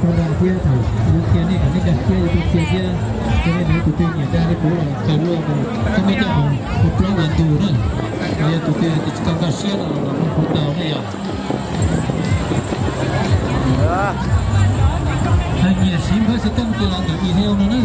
Koj dag thiab thaum yuav qhia nej kom nej nkag siab, yog tuaj qhia thiab, yog nej tus twg nyiam dag li kuv los kawg luaj, koj muaj coj mus hu plaub ua ntug na. Yog tus twg tsis tau nkag siab no los muab hu tau na yog. Nyiam siv npawb xov tooj ces los ntawm email no na.